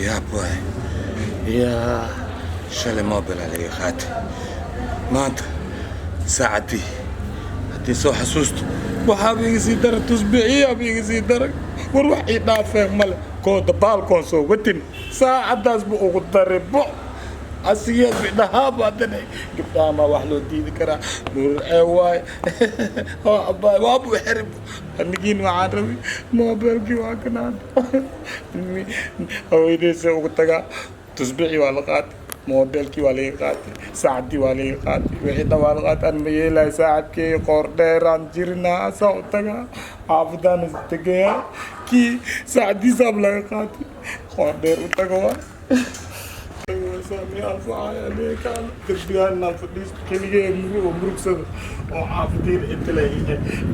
Yaab waay. Yaa, shalay mobile aa laga qaatay, maanta saacaddii haddii soo xasuusto waxaaba iga sii dara, tusbixiyaaba iga sii dara. War wax ii dhaafeen male, koo dabaalkoon soo watin saacaddaas bu ugu daray bo asigeed bidhahaaba. Haddana gabdhaha maa wax loo diidi karaa? Nuur ee waay, waa abaay, waa buu xiri. Anigiin waxaan rabay mobilkii, waa kanaan haweeneysa ugu tagaa. Tusbixii waa la qaatay, mobilkii waa laga qaatay, saacaddii waa laga qaatay, wixii dhan waa la qaatay. An ma yeelayo saacadkii, qoor dheeraan jirinaa, asaa u tagaa, xaafadaan is tegayaa. Kii saacaddiisaab laga qaatay, qoor dheer u taga waa darbigaan fadhiisto keligee murug oo murugsada oo xaafadiina inta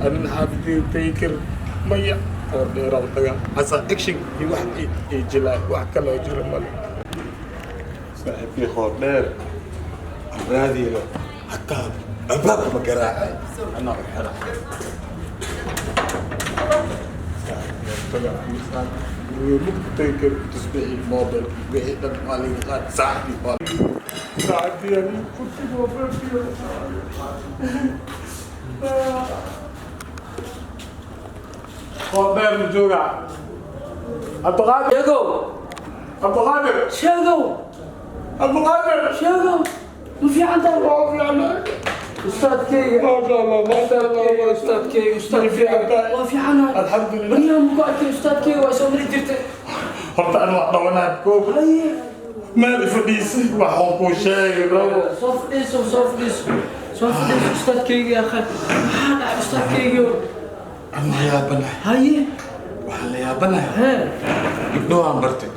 anin xaafadiina tagi karin. Maya, qoor dheeraa u tagaa, asaa action iyo wax ii jilaay, wax kaloo jiro male. Saaxiibkii qoor dheer aan raadiyo, hataa albaabka ma garaacay, anaa u xira. Tagi karin, tusbixii, mobilkii, wixii dhan waa laga qaatay, saacadii waa saacadii ani furti mobilkii. Qoor dheer ma joogaa? Cabdiqaadir. Sheegow. Cabdiqaadir. Sheegow. Cabdiqaadir. Sheegow, ma fiican tahay? Waa fiicnaa. Ustaadkeyga. Maasha Allah, maasha Allah. Ustaadkeyga, ustaadkeyga. Ma fiican tahay? Waa fiicanahay. Alxamdulilah. Baryahan ku arkay, ustaadkeyga, waa soo mari jirtay. Horta an waa dhawanaad koob. Haye. Meel ifadhiisay, waxaan kuu sheegi rabo. Soo fadhiiso, soo fadhiiso, soo fadhiiso, ustaadkeyga. Yaa khayr, maxaa dhacay, ustaadkeyga? An la yaabanahay. Haye. Waxaan la yaabanahay hee gabdho aan bartay.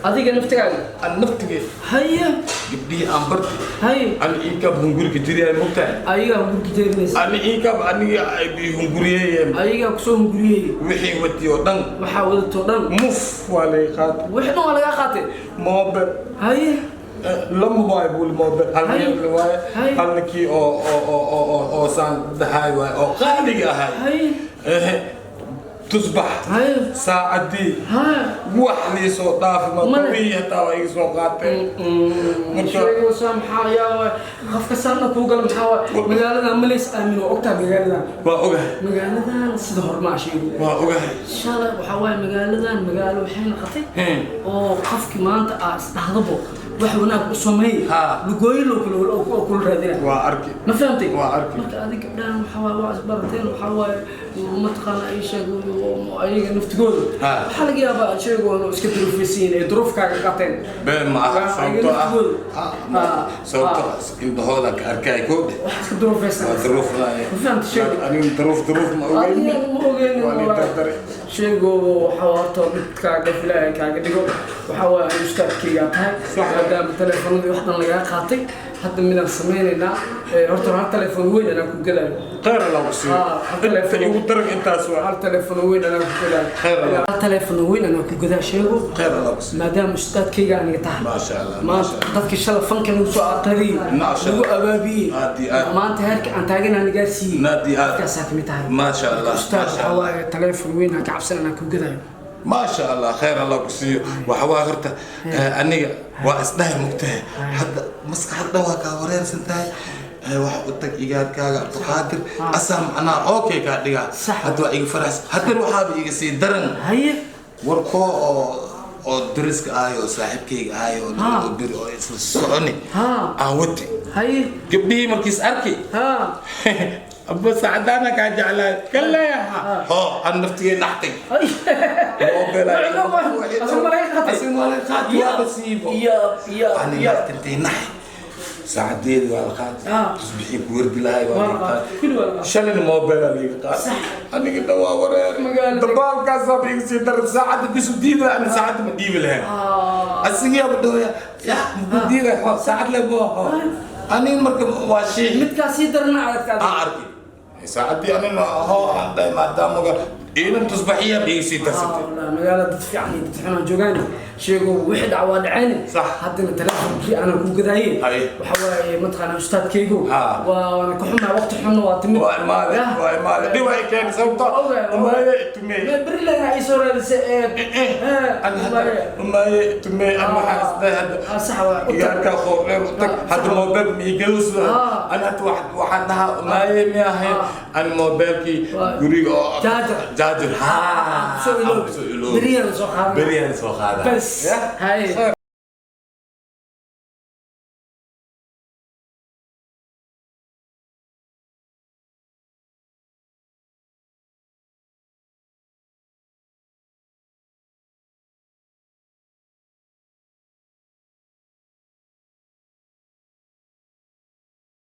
Adiga naftigaaga? An naftigee. Haye. Gabdhihii aan bartay. Haye. Ani iikaab hunguriga jiriyay, mogtahay? Ayagaa hungurkijeerinaysa. Ani iikaab aniga hunguriyeeyeen. Ayagaa kusoo hunguriyey. Wixii wati oo dhan. Waxaa wadato dhan. Muf waa laga qaatay. Wixii dhan waa lagaa qaatay. Mobile. Haye. Lama waayo buli mobile hal Hay. meel waaye. Hay. Halna kii oo saan dhahay waaye oo qaaliga ahay. Haye. Ehe, tusbax. Haye. Saacadii. Haye. Wax lii soo dhaafi ma Male. kuwii hataa waa iga soo qaateen. Marka Sheego saa, maxaa yaa waay qofka saana kuu gala? Maxaa waay magaaladan ma lays aamino, waa ogtahay magaaladan. Waa ogahay. Magaaladan sida hormaa sheego. Waa ogahay. Shalay waxaa waaye magaaladan magaalo waxay noqotay oo qofkii maanta aa isdhahdabo wax wanaag u sameey, lugooyin loo kula oo kula raadina. Waa arki. Ma fahamtay? Waa arki. Marka adiga gabdhahan waxaa waaye waa isbarateen, waxaa waaye mataqaana ay sheeg ayaga naftigooda waxaa laga yaabaa sheego inuu iska duruufaysan yihiin, ay duruufkaaga qateen. Been ma aha. Waa sababtoo ah ayaga sababtoo ah indhahooda ka arkay koodhe. Wax iska duruufaysan. Waa duruuf laaye. Ma fahamtay sheego? Aniga duruuf ma ogeyn. Adiga ma ogeyn. Waa lii wallaahi. dardaray. Sheego waxaa horta dhibkaaga ilaahay kaaga dhigo. Waxaa waaye anigu ustaadkaygaa tahay. Maadaama teleefanadii wax dhan lagaa qaatay, hadda midaan samaynaynaa. Horta hal telefoon weyn anaa ku gelayo. Khayr Allah ku siiyo. Hal inta telefoon. igu darag intaas waa. Hal telefoon weyn anaa ku gelayo. Khayr Allah. Hal telefoon weyn anaa ku gadaa, sheego. Khayr Allah ku siiyo. Maadaama ustaadkayga aniga tahay. Maasha Allah, maanta maasha Allah. dadkii shala fanka nagu soo aqriyey, Maasha nagu Allah. abaabiyey, Aad iyo aad. maanta heerka aan taaganaa nagaarsiiyey, Aad iyo aad. dadkaasaa kamid tahay. Maasha Allah, ustaad, maasha waxaa Allah. waaye telefoon weyn aan ka cabsan anaa ku gadayo. Maasha Allah, khayr Allah ku siiyo. Waxa waa horta aniga waa isdhahay, mugtahay, hadda maskaxda dhan waa kaa wareersan tahay. Waxa u tag igaarkaaga Cabdiqaadir, asaa macnaha okay kaa dhigaa. Sax. Hadda waa iga faraxsan, haddana waxaaba iga sii daran haye warkoo oo dariska ahay oo saaxiibkayga ahay oo oo beri oo isla soconi aan wati haye gabdhihii markiis arki abba saacadaana kaa jeclaay kaleeyaha hoo an naftigee naxtay. Saacadeedi waa la qaatay, tusbixii ku wardi lahay waa la qaatay, shalina mobile aa liiga qaatay. Aniga dhan waa wareer. Dabaalkaasaa iga sii daran. Saacadda bisu diida, ani saacadda ma dhiibi lahayn. Asigiyaaba dhawaya ya maku diiday saacad le mo aniga. Marka waa shiix. Midkaas sii darana aragta. Aan arkay saacaddii anina hoo aan dhahay maadaama Iidan tusbaxiya iga sii darsatay. Wallaahi, magaalada dad fiican iyo dad xun oo joogaan. Sheego, wixii dhac waa dhaceen. Sax. Haddana telefonkii anaa ku gadaaye. Haye. Waxa waaye, mataqaanaa, ustaadkaygu Ha. waana ka xumaa, waqti xunna waa timid. Waa imaade. Yah. Waa imaade, dhib ay keenay sababto Ogaay, ogaay. umaaye tumey. Beri lena ay soo raadisay ee Umaaye tumey, an waxaa isdhahay hadda Ah, sax waa. Igaarka qoorreer u tag, hadda moobeel ma igadusda. An hadda waxaan dhahaa umaaye mi ahayn an moobeelkii guriga oo Jaajar. Jaajar, ha. Soo iloow. Soo iloow. Beriyaan soo qaadanaa. Beriyaan soo qaadaa. Bas. Yah. Haye.